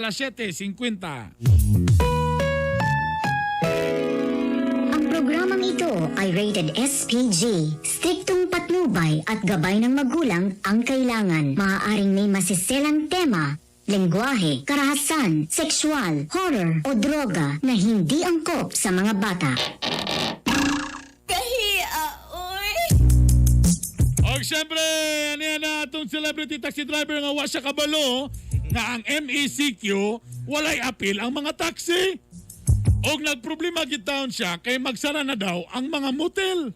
Alas 7:50. Ang programang ito ay rated SPG. Striktong patnubay at gabay ng magulang ang kailangan. Maaaring may masiselang tema, lengguwahe, karahasan, sexual, horror o droga na hindi angkop sa mga bata. Kahiya, oy. Og syempre, ano yan na atong celebrity taxi driver nga wa siya kabalo nga ang MECQ walay apil ang mga taxi. Og nagproblema gid taon siya kay magsara na daw ang mga motel.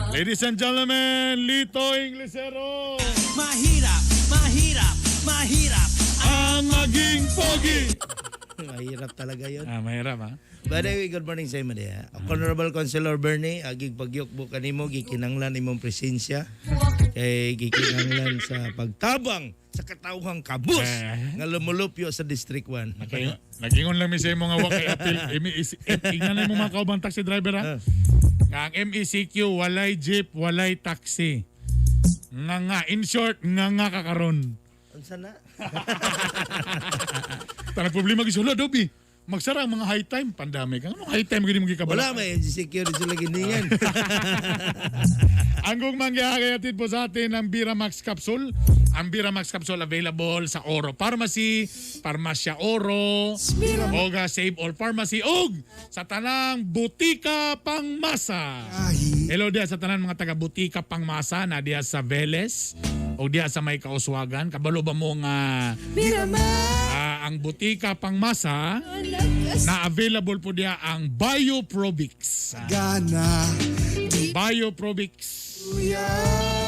Ladies and gentlemen, Lito Inglesero. Mahirap, mahirap, mahirap. Ang maging pogi. Mahirap talaga yun. Ah, mahirap ha. By the way, good morning sa imo diha. Honorable Councilor Bernie, agig pagyukbo kanimo gikinanglan imong presensya. Kay gikinanglan sa pagtabang sa katawhang kabus Eh. nga lumulupyo sa District 1. Okay, nagingon lang mi sa imo nga wa kay apil. Ingnan na imong mga kaubang taxi driver ha. Nga ang MECQ walay jeep, walay taxi. Nga nga, in short, nga nga kakaron. Unsa na? Tanang problema gyud sila Dobby. Magsara ang mga high time pandemic. Anong high time gid mo gikabala? Wala may MGCQ rin sila giningan. Ang gugmang gihagayatid po sa atin ang Bira Max Capsule. Ang Bira Max Capsule available sa Oro Pharmacy, Parmasya Oro, Oga Save All Pharmacy, og sa tanang Butika Pangmasa. Hello diya sa tanan mga taga Butika Pangmasa na diya sa Veles o diya sa may Kauswagan. Kabalo ba mo nga ang Butika Pangmasa na available po diya ang Bioprobix. Bioprobix.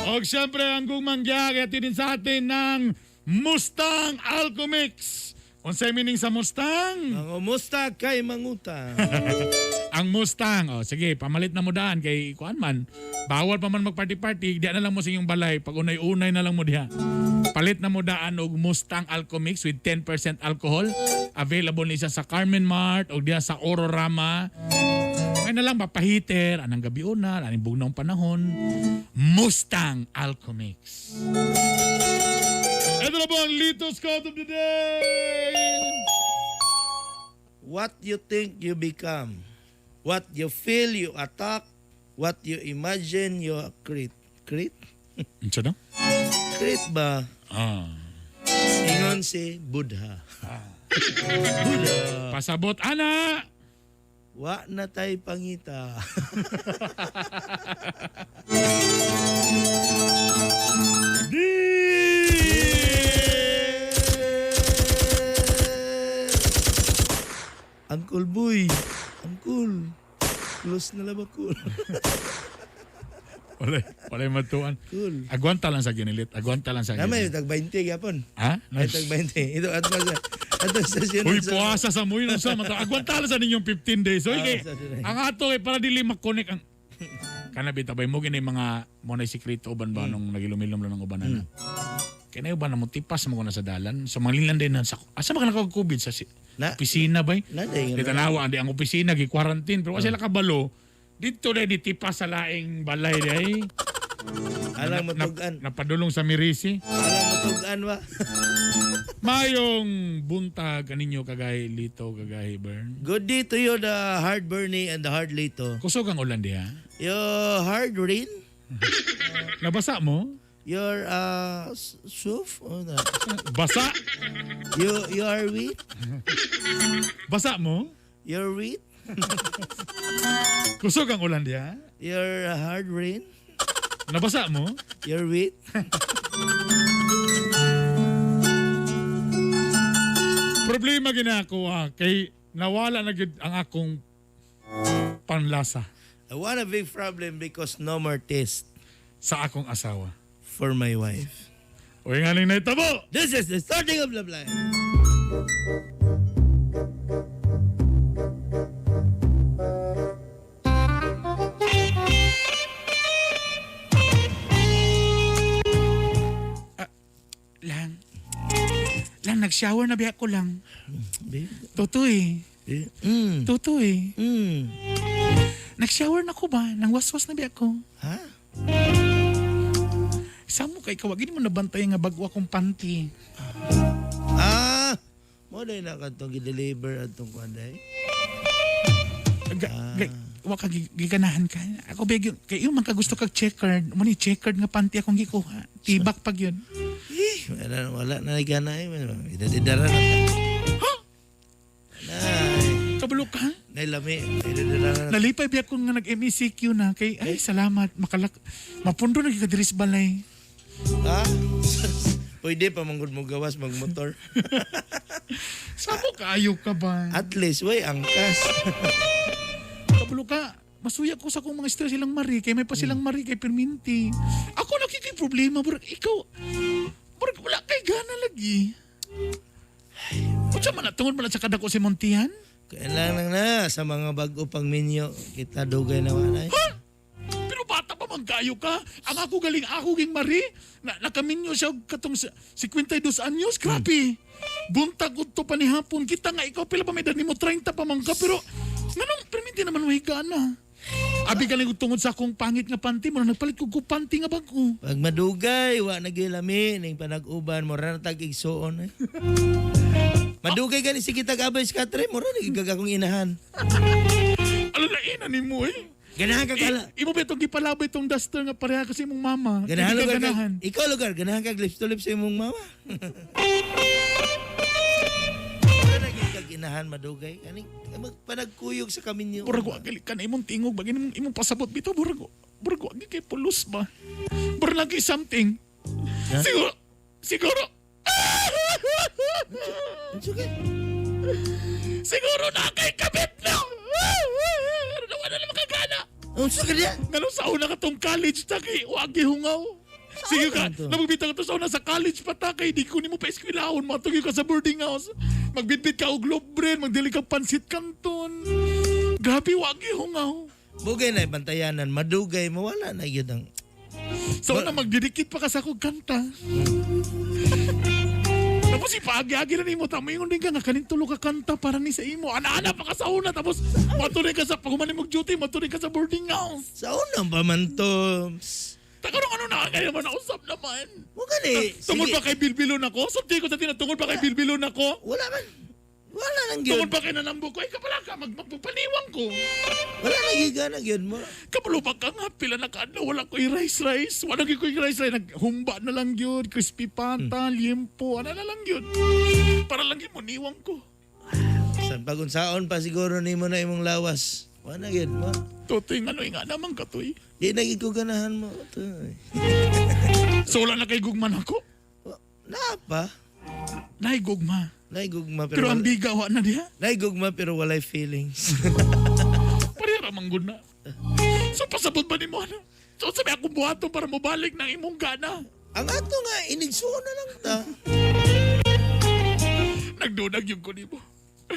Og siyempre, ang gumang gihagayatid din sa atin ng Mustang Alchemix. Unsay meaning sa Mustang? Mangumusta kay manguta. Ang Mustang. O, sige, pamalit na mo daan kay kuan man. Bawal pa man magparty-party, diya na lang mo sa inyong balay. Pag unay-unay na lang mo diha. Palit na mo daan og Mustang Alchemix with 10% alcohol. Available ni siya sa Carmen Mart o diha sa Ororama. Ngayon na lang, papahiter, anang gabi una, anang bugnong panahon. Mustang Alchemix. Ito na po ang Lito's Code of the Day! What you think you become. What you feel you attack. What you imagine you create. Create? Ano na? Create ba? Ah. Ingon si Buddha. Buddha. Pasabot, ana! Wa na tay pangita. Uncle Boy. Uncle. Close na lang ako. Walay, walay matuan. Cool. Agwanta lang sa ginilit. Agwanta lang sa Namay, ginilit. tag 20 gyapon. Ha? Ay, tag 20. Ito, at sa, ato sa station. Uy, puasa sa mo yun. Sa mata. Agwanta lang sa ninyong 15 days. Uy, Ah, kay, sa dinay. ang ato eh, para dili makonek ang... Kana bita bay mo gini mga mo na sikreto uban ba nung nagilumilom lang ng uban na. Kaya na uban na mo tipas mo ko na sa dalan. So manglilan din na sa asa man ka COVID sa si, Na- opisina bay. Na, day, Di tanawa ang di ang opisina gi quarantine pero wa sila kabalo. Dito na di tipas sa laing balay day. Alang matugan. Napadulong sa Mirisi. Alang matugan wa. Mayong buntag kaninyo kagay Lito, kagay Bern. Good day to you, the hard Bernie and the hard Lito. Kusog ang ulan diha. Your hard rain, Nabasa mo? your soup, oh, na. Basa? You are wheat, Basa mo? your wheat, Kusog ang ulan diha. your hard rain, Nabasa mo? your wheat. Problema ginako ah, kay nawala na gid ang akong panlasa I want a big problem because no more taste sa akong asawa. for my wife. Uy nga ning naitabo! This is the starting of Love Life. Lang. Lang, nag-shower na biya ko lang. Babe, Totoo eh. eh, Totoo eh. Nag-shower na ko ba? Nang waswas na biya ko. Ha? Samo kay kawagin mo nabantay nga bago akong panty. Ah, Mo day na kadtong gi-deliver atong kuan day. Wa ka giganahan ka. Ako ba yun, kay yung man ka gusto kag checkered, mo ni checkered nga panty akong gikuha. Tibak pag yun. Eh, wala, wala na gana eh. Idadidara na. Ha? Nay, Kabalo ka? nay lami. Idadidara na. Nalipay biya ko nga nag-MECQ na kay ay salamat makalak mapundo na gyud ka diri sa balay. Ha? Pwede pa manggod mo gawas magmotor. Sabo kaayo ka ba? At least, way, angkas. Kabalo ka. Masuya ko sa akong mga stress silang mari kay may pa silang mari kay perminti. Ako nakikay problema burag ikaw. Burag wala kay gana lagi. Unsa man na tungod man na sa kadako si Montian? Kailangan na sa mga bago pang minyo, kita dugay na wala. Ha? Pero bata pa man kayo ka. Ang ako galing ako ging mari. Na, nakaminyo siya og katong 52 anyos. Grabe. Buntag udto pa ni hapon. Kita nga ikaw pila pa may edad nimo 30 pa man ka pero nganong perminti naman way gana. Abi galing og tungod sa akong pangit nga panty mo nagpalit ko og panty nga bag-o. Pag madugay, wa na gilami, ning panag-uban, mura na tag igsuon. Eh. Madugay gani si kita gabay sa katre, mura na gigag akong inahan. Ano na ina nimo eh? Ganahan ka kala. Imo ba itong gipalabay itong duster nga pareha kasi imong mama? Ganahan Hindi ka lugar ka, ganahan. ikaw lugar, ganahan kag lips to lips sa imong mama. Mura na gigag inahan madugay. Kaning magpanagkuyog sa kaminyo. Murag wa gali ka na imong tingog bagay imong, imong pasabot bitaw murag murag wa kay pulos ba. Murag lagi something. Ha? Siguro siguro Unsa ka? siguro na kay kabit na. Ano wala na makagana. Unsa ka diya? Ngano sa una ka tong college ta kay wa gihungaw. Sige ka, man to? nagbitang to sa una sa college pa ta kay di ko nimo pa eskwelahon, matugyo ka sa boarding house. Magbitbit ka og lobren, magdili ka pansit canton. Grabe wa gihungaw. Bugay na bantayanan, madugay mawala na gyud ang Sa una, magdidikit pa ka sa akong kanta. Tapos ipaagi-agi na nimo, tamo ingon din ka nga kaning tulo ka kanta para ni sa imo. Ana-ana pa ka sa una tapos matuloy ka sa paghuman mo duty, matuloy ka sa boarding house. Sa unang pa man to. Psst. Takarong ano na kaya man nausap naman. Mo gani. Tungod Sige. pa kay Bilbilon ako? Sabti ko sa tina, tungod pa kay Bilbilon ako? Wala man. Wala nang gyud. Tungod pa kay nanambo ko? Ay kapala ka, magpapaniwang ko. Wala nang gigana gyud mo. Kabalo ba ka nga, pila na kaadlaw, wala ko rice-rice. Wala ko rice-rice. Naghumba na lang yun, crispy pata, liempo, ano na lang yun. Para lang yun, muniwang ko. San pagunsaon pa siguro nimo na imong lawas. Wala gyud mo. Totoy nga, ano nga naman katoy. Di na gyud ko ganahan mo. To. So wala na kay gugman ako. Naa pa. Nay gugma. Nay gugma Pero pero, ang wala, biga, wa na diha. nay gugma pero walay feelings. Pareha ra man gud na. So pasabot ba nimo ano? So sabi akong buhaton para mobalik ng imong gana. Ang ato nga inigsuon na lang ta. Nagdunag yung ko nimo.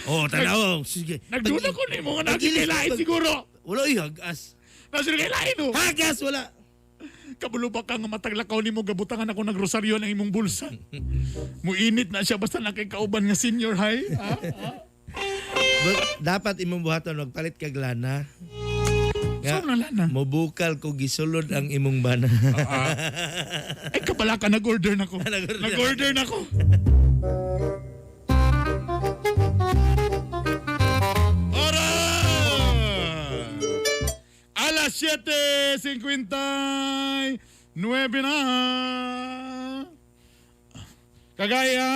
Oh, tanaw. Sige. Nagdunag ko nimo nga Pag-ilis- nagkailain siguro. Wala oy hagas. Nasa kailain oh. Hagas wala. Kabulo ba ka nga mataglakaw nimo gabutangan ako ng rosaryo ng imong bulsa. Muinit na siya basta nakikauban nga senior high. Ha? Ha? Dapat imong buhaton magpalit kag lana. So na lana. Mobukal ko gisulod ang imong bana. Ay kabala ka nag-order na ko. Nag-order. Nag-order na ko. Ora! Alas 7:59 na. Kagaya.